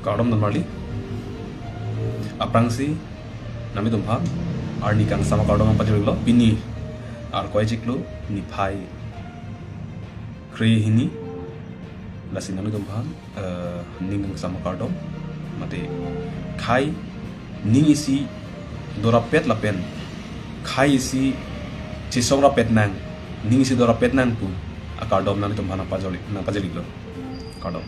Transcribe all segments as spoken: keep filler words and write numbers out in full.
Kardom don marli. Aphrangsi nanglitum aphan arni kangsam akardom nangpajirlo. Pini Arkoi chiklo niphai kre hini. Lasi nanglitum aphan, eh, ning kangsam akardom. Mate khei ning isi dorapet lapen khei isi chesong rapet nang, ning isi dorapet nang pu akardom nanglitum aphan nangpajirlo, nangpajirlo. Kardom.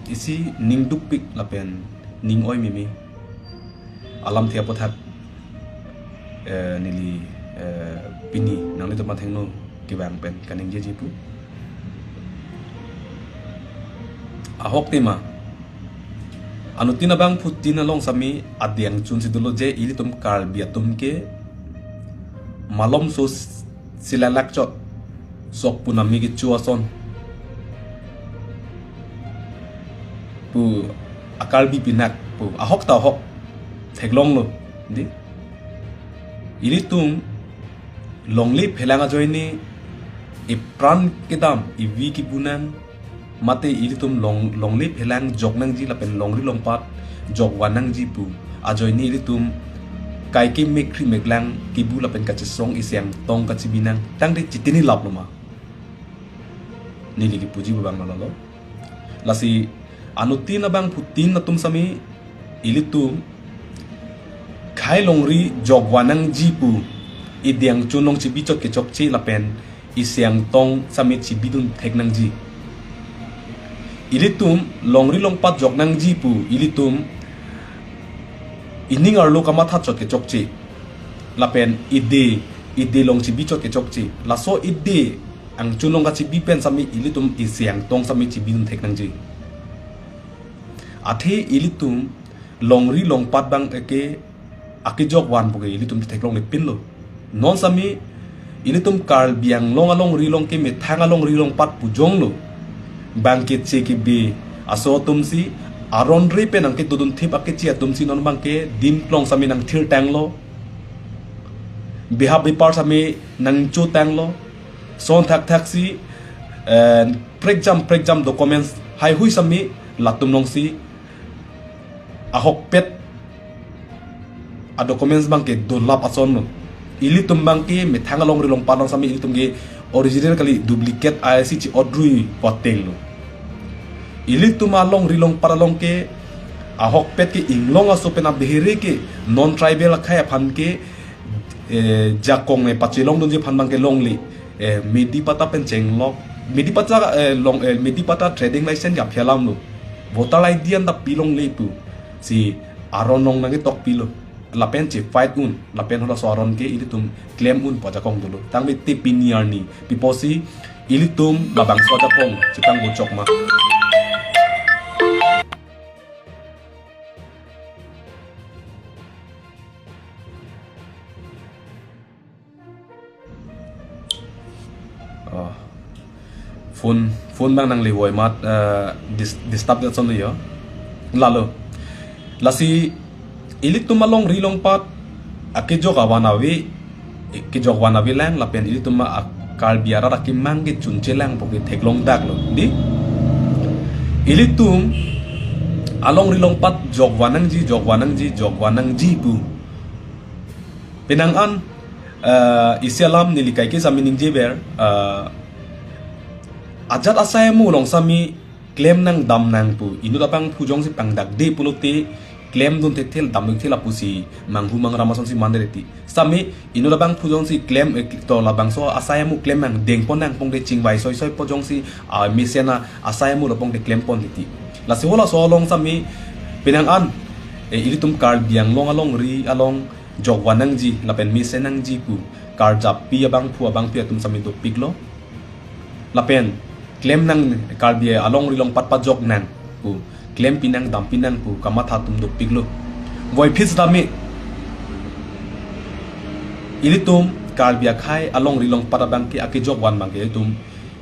Isi ning dukpik lapen ning oi meme alamthe aputhak, eh, neli, eh, pini nanglitum athengno kevang pen kaningjeji pu. Ahok tema, anuttin abangphutin along sami adeng chunsi dolo je ilitum Karbi atum ke malomso s-, silalak chot sok punami kecho ason pu a-Karbi pinak pu ahok ta ahok theklonglo, dei. Ilitum longle phelang ajoine epran kedam evi kibunang mate ilitum long, longle phelang jok nangji lapen longri longpat jok van nangji pu ajoine ilitum kaike mekri meklang kibu lapen kachesong isi angtong kachebi nang tangte chitini lap loma. Neli kipuji bang lalo. Lasi anuttin abangphutin atum sami ilitum khei longri jok van nangji pu ideng chunlong chebi chot kechokche lapen isi angtong sami chebidun thek nangji. Ilitum longri longpat jok nangji pu ilitum ining arlo kamatha chot kechokche lapen ide, ide long chebi chot kechokche. Laso ide angchunlong kachebi pen sami ilitum isi angtong sami chebidun thek nangji. Athe ilitum longri longpat abang ke akejok van puke ilitum theklongle pinlo. Non sami ilitum Karbi Anglong alongri along ke methang alongri longpat pu jonglo. Bang keche kebe aso atumsi aron re pen nangkedodun thip akeche atumsi non bang ke dim klong sami nangthir tanglo. Bihap bipar sami nangcho tanglo. Son thakthak si, eh, prekjam prekjam documents heihui sami latum longsi ahokpet a-documents bang ke dolap asonlo. Ilitum bang ke methang alongri longpat along sami ilitum ke original kali, duplicate isi chi-otrui potenglo. Ilitum alongri longpat along ke ahokpet ke inglong aso pen abehere ke non-tribal akhei aphan ke, eh, jakong ne pachelongdunji aphan bang ke longle, eh, Medipata pen chenglok, Medipata, eh, long, eh, Medipata trading license ke aphi alamlo, voter I D an ta pilongle pu si aron long nangketok pilo. Lapen che-fight un, lapen halaso aron ke ilitum klem un pu ajakong dolo. Tangte pini arni pi apotsi ilitum labangso ajakong chepangbochok ma. Oh. Phone, phone bang nanglevoi mat, eh, dis-, disturb det son yo. Lalo. Lasi ilitum alongri longpat akejok avan ave, kejok van avelang lapen ilitum a-Karbi arat akemang kechunchelang puke theklong daklo, dei. Ilitum alongri longpat jok van nangji, jok van nangji, jok van nangji pu. Penang an, eh, isi alam neli kaike sami ningjeber, eh, ajat asai amu along sami klem nang dam nang pu inut abangphu jongsi pangdakde pulote klemdun thekthe, damdun thekthe lapusi manghu mangram asonsi mandetji. Sami inut abangphu jongsi klem, eh, to labangso asai amu klem nang dengpon nang pongte chingvai soisoi po jongsi, ah, mesen asai amu lo pongte klempon titi. Lasi halaso along sami penang an, eh, ilitum Karbi Anglong alongri along jok van nangji lapen mesen nangji pu karjapi abangphu abangpi atum sami dopiklo. Lapen klem nang, Karbi alongri longpat pajok nang pu, klempi nang dampi nang pu kamatha atum dopiklo. Voiphit tame ilitum Karbi akhei alongri longpat abang ke akejok van abang ke ilitum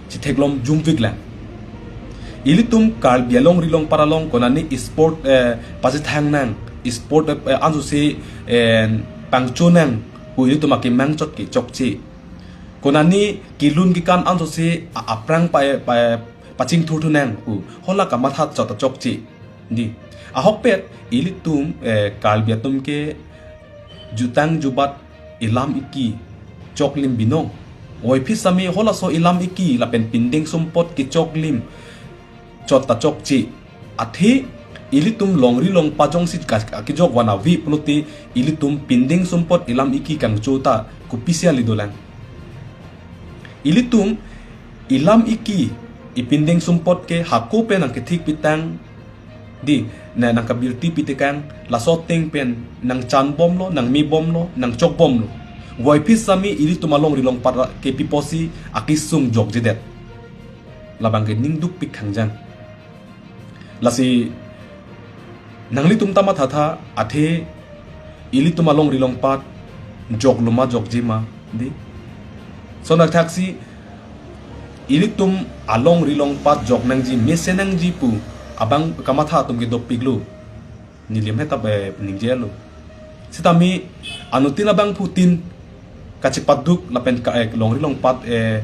chetheklong jumviklang. Ilitum Karbi alongri longpat along konane sport, eh, pachethang nang, sport, eh, ansose, eh, pangcho nang pu ilitum akemang chot kechokche. Konane kelun kekan ansose a-, aphrang pa, pa, pachingthurthu nang pu hala kamatha chot ta chokche. Dei, ahokpet ilitum, eh, Karbi atum ke jutang jubat ilam iki choklim binong. Voiphit sami halaso ilam iki lapen pindeng sumpot kechoklim chot ta chokche. Athe ilitum longri longpat jongsi ka-, kejok van ave pulote ilitum pindeng sumpot ilam iki kangcho ta kopisi ali dolang. Ilitum ilam iki, ipindeng sumpot ke hako pen nangkethik pitang, dei, na nangkabirti pitekang, laso ateng pen nangchan bomlo, nangme bomlo, nangchok bomlo. Voiphit sami ilitum alongri longpat ke pi apotsi akesung jokjedet. Labang ke ning dukpik khangjang. Lasi nanglitum ta mathatha, athe ilitum alongri longpat joklo ma jokje ma, dei. Lason thakthaksi ilitum alongri longpat jok nangji, mesen nangji pu abang kamatha atum ke dopiklo. Neli hem ta, eh, ningjelo. Sitame anuttin abangphutin kachepaduk lapen ka, eh, longri longpat, eh,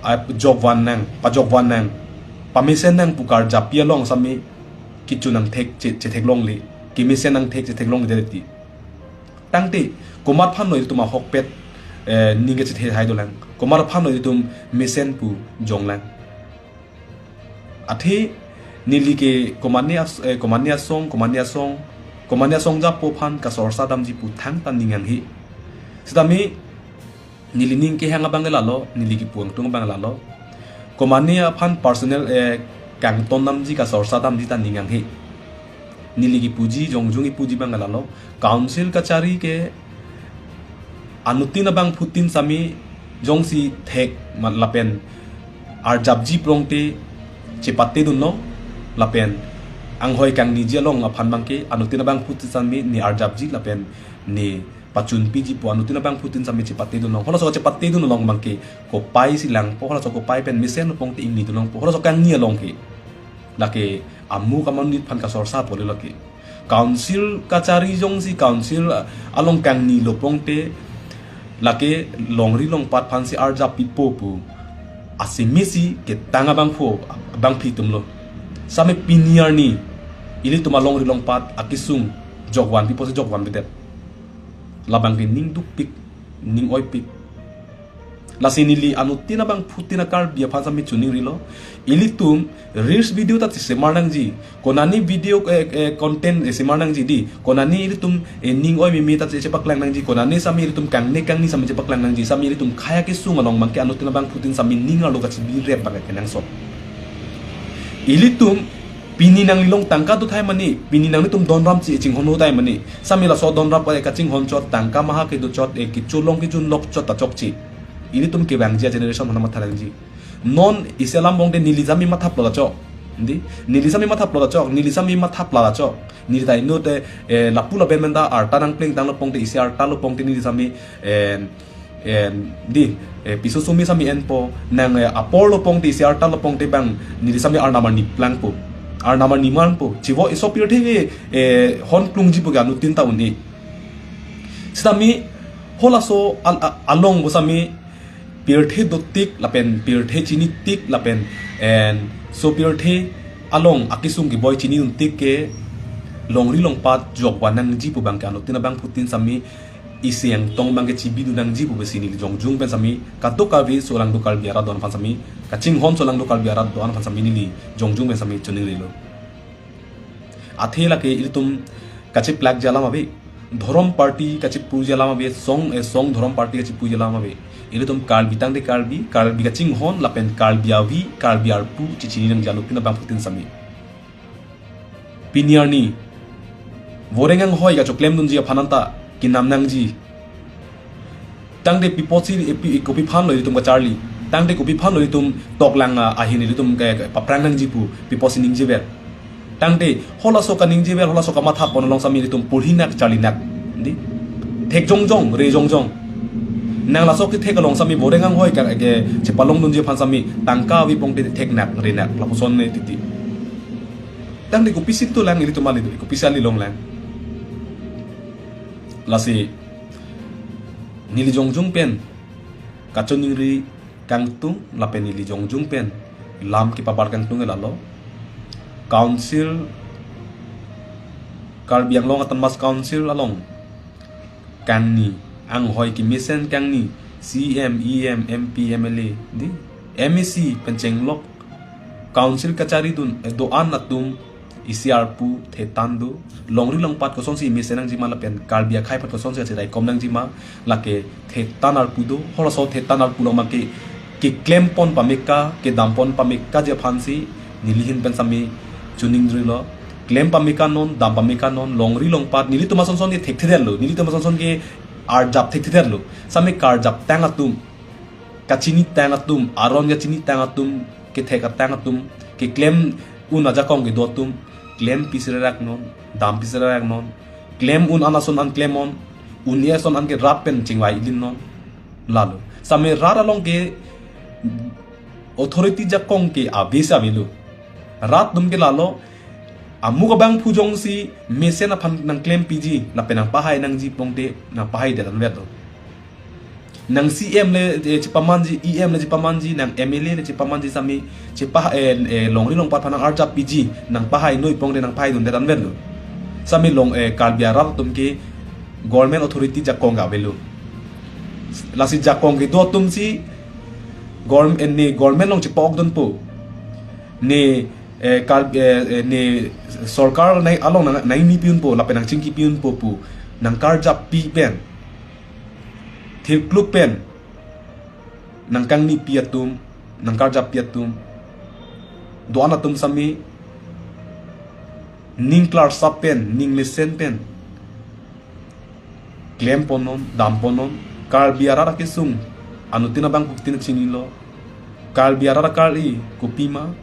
ah, jok van nang, pajok van nang, pamesen nang pu karjapi along sami kecho nangthek che, chetheklongle, kemesen nangthek chetheklongle dei. Tangte komat aphanlo ilitum ahokpet, eh, ning kachethe hai dolang, komat aphanlo ilitum mesen pu jonglang. Athe neli ke komane as-, eh, komane asong, komane asong, komane asong japo aphan kasorsa damji pu thangta ning hanghe. Sitame neli ning kehang abang ke lalo, neli kepu angtung abang lalo. Komane aphan personal, eh, kangton damji, kasorsa damji ta ning hanghe. Neli kepuji, jongjung kepuji abang lalo. Council kachari ke anuttin abangphutin sami jongsi thek ma lapen arjapji prongte chepatedunlo, lapen anghoi kangniji along aphan abang ke anuttin abangphutin sami ne arjapji lapen ne pachunpiji pu anuttin abangphutin sami chepatedunlo. Halaso chepatedun along abang ke kopai si langpo, halaso kopai pen mesen pongte ingnidunlongpo, halaso kangni along ke. Lake amu kamonit aphan kasorsa pole lake. Council kachari jongsi council, ah, along kangnilo pongte lake longri longpat aphansi arjap pipo pu asimisi ketang abangphu, abangpi atumlo. Sami pini arni ilitum alongri longpat akesung jok van pi apotsi jok vanvedet. Labang ke ning dukpik, ning oipik. Lasi neli anuttin abangphutin a-Karbi aphan sami choningrilo. Ilitum reels video ta chesemar nangji. Konane video, eh, eh, content, eh, semar nangji dei. Konane ilitum, eh, ning oi meme ta che-, chepaklang nangji. Konane sami ilitum kangne kangni sami chepaklang nangji. Sami ilitum khei akesung along abang ke anuttin abangphutin sami ning arlo kachebirep abang ke kenangsot. Ilitum pini nanglilong tangka do thai mane, pini nanglitum donrap si chinghon do thai mane. Sami laso donrap, eh, kachinghon chot, tangka maha kedo chot, eh, kecholong kejun lok chot ta chokche. Ilitum kevangji a-generation aphan matha nangji. Non isi alam pongte neli sami mathaplo ta chok. Dei, neli sami mathaplo ta chok, neli sami mathaplo ta chok. Neli ta inut, eh, lapu lapen pen ta arta nangplengtanglo pongte, isi artalo pongte neli sami, eh, eh, dei, eh, piso sumi sami enpo, nang, eh, aporlo pongte, isi artalo pongte abang neli sami arnam arni plangpo. Arnam arni manpo. Chivo iso pirthe ke, eh, hon plungji pu ke anuttin ta un-e. Sitame halaso al-, a-, along pu sami pirthe dotik lapen pirthe chinitik lapen, en, so pirthe along akesung keboi chiniduntik ke longri longpat jok van nangji pu abang ke anuttin abangphutin sami isi angtong abang ke chebidun nangji pu pusi neli jongjung pen sami kadokave solangdo Karbi arat do-an aphan sami, kachinghon solangdo Karbi arat do-an aphan sami neli jongjung pen sami choningrilo. Athe lake ilitum kacheplakji alam ave, dhorom party kachepurji alam ave, song, eh, song dhorom party kachepurji alam ave. Ilitum Karbi tangte Karbi, Karbi kachinghon lapen Karbi avi, Karbi arpu chechini nangji anuttin abangphutin sami. Pini arni voreng anghoi kachoklemdunji aphan anta kenam nangji. Tangte pi apotsi, eh, pi, kopi aphanlo ilitum kacharli. Tangte kopi aphanlo ilitum toklang, ah, ahin ilitum ke, ke paprang nangji pu pi apotsi ningjever. Tangte halaso kaningjever, halaso kamathapon along sami ilitum porhinak charlinak. Dei, thek jongjong, re jongjong. Nang laso kethek along sami voreng anghoi ka, ke chepalongdunji aphan sami tangka avi pongte theknak, renak, lapuson ne titi. Tangte kopisi dolang ilitum ali, kopisi ali longlang. Lasi neli jongjung pen kachoningri kangtung lapen neli jongjung pen Lam kepabar kangtung ke lalo. Council, Karbi Anglong Autonomous Council along kangni anghoi kemesen kangni C E M, E M, M P, M L A, di, M A C pen chenglok, council kacharidun, eh, do-an atum isi arpu thetan do. Longri longpat kosonsi mesen nangjima lapen Karbi akhei aphan kosonsi achirai kom nangjima lake thetan arpu do. Halaso thetan arpu along abangke keklempon pameka, kedampon pamekaji aphansi neli ahin pen sami chuning drilo. Klem pameka non, dam pameka non, longri longpat, nelitum asonson ke thekthedetlo, nelitum asonson ke arjap thekthedetlo. Sami karjaptang atum, kachinitang atum, aron kachinitang atum, kethek atang atum, keklem un ajakong kedo atum, klem pi serak non, dam pi serak non, klem un an ason an klemnon, un-e ason an ke rat pen chingvai ilin non. Lalo. Sami rat along ke authority jakong ke abis avelo. Rat atum ke lalo, amuk abangphu jongsi mesen aphan nangklempiji, lapen nangpahai nangji pongte, nangpahaidet anvetlo. Nang C M le, eh, chepamanji, E M le chepamanji, nang M L A le chepamanji sami, chepa, eh, eh, longri longpat aphan nang-arjap piji, nangpahai noi pongte nangpahaidundet anvetlo. Sami long, eh, Karbi arat atum ke government authority jakong ke avelo. Lasi jakong kedo atumsi government, eh, ne government along chepa-okdunpo. Ne, eh, Kar-, eh, eh, ne sorkar nai along nang, nangni pi-unpo, lapen nangchingki pi-unpo pu. Nangkarjappi pen, thirkluk pen, nangkangnipi atum, nangkarjappi atum, do-an atum sami ning klarsap pen, ning mesen pen klemponnon, damponnon. Karbi arat akesung anuttin abangphutin chinilo. Karbi arat akarli kopima,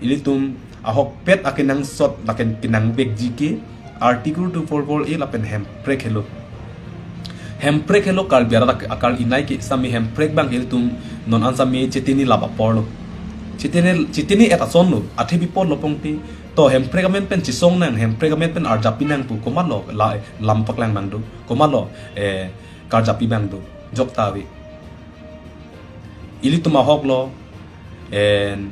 ilitum ahokpet akenangsot lapen kenangbekji ke Article two four four A lapen hemprek helo. Hemprek helo Karbi arat ak-, akarli nai ke. Sami hemprek abangke ilitum non an sami chetini lap aporlo. Chetini, chetini et asonlo, athe bipotlo pongte. To hemprek amen pen chesong nang, hemprek amen pen arjappi nang pu komatlo la, lam paklang abang do, komatlo, eh, karjappi abang do, jokta ave. Ilitum ahoklo, en,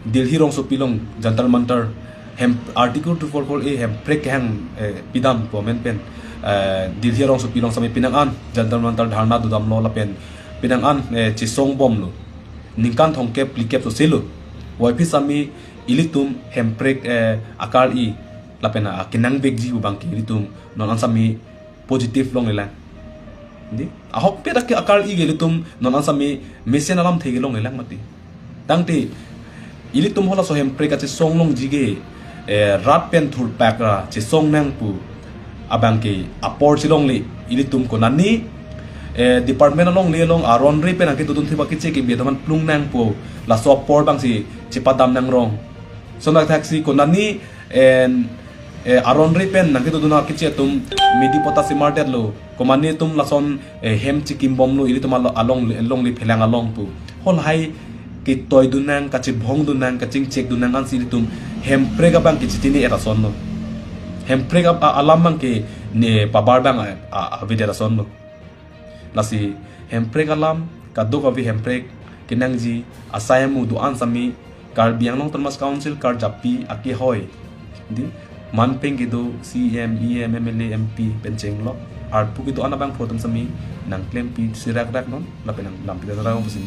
Delhi rongsopi along Jantar Mantar hem, Article two four four A hemprek kehang, eh, pidam pu amen pen, eh, Delhi rongsopi along sami penang an Jantar Mantar dharna dodamlo lapen penang an, eh, chesongbomlo. Ningkan thomkep phlikep soselo. Puvoiphit sami ilitum hemprek, eh, akarli lapen akenangsotji pu abangke ilitum non an sami positive longlelang. Di, ahokpet ake akarli ke ilitum non an sami mesen alamthe ke longlelang mati. Tangte ilitum halaso hemprek kachesong longji ke, eh, rat pen thurpak ra chesong nang pu abangke apor chelongle. Ilitum konani, eh, department alongle along aron re pen angke dodun thiba keche ke bia daman plung nang pu laso apor abangsi chepadam nangrong. Sonakthak si konani, en, eh, aron re pen nangkedodun akeche atum midi pota si mardetlo. Komane atum lason, eh, hem chikimbomlo ilitum alo-, along, alongle phelang along pu. Hol hai ketoidun nang, kachibhongdun nang, kachingchekdun nang ansi ilitum hemprek abangke chetini et asonlo. Hemprek ab-, a-, alam abangke ne pabar abang a, a, avedet asonlo. Lasi hemprek alam, kadokave hemprek kenangji asai amu do-an sami Karbi Anglong Autonomous Council karjappi akehoi, di, manpeng kedo C E M, E M, M L A, M P pen chenglok, arpu kedo-an abangphu atum sami nangklempi serak rak non, lapen nang lampi rak rak pusi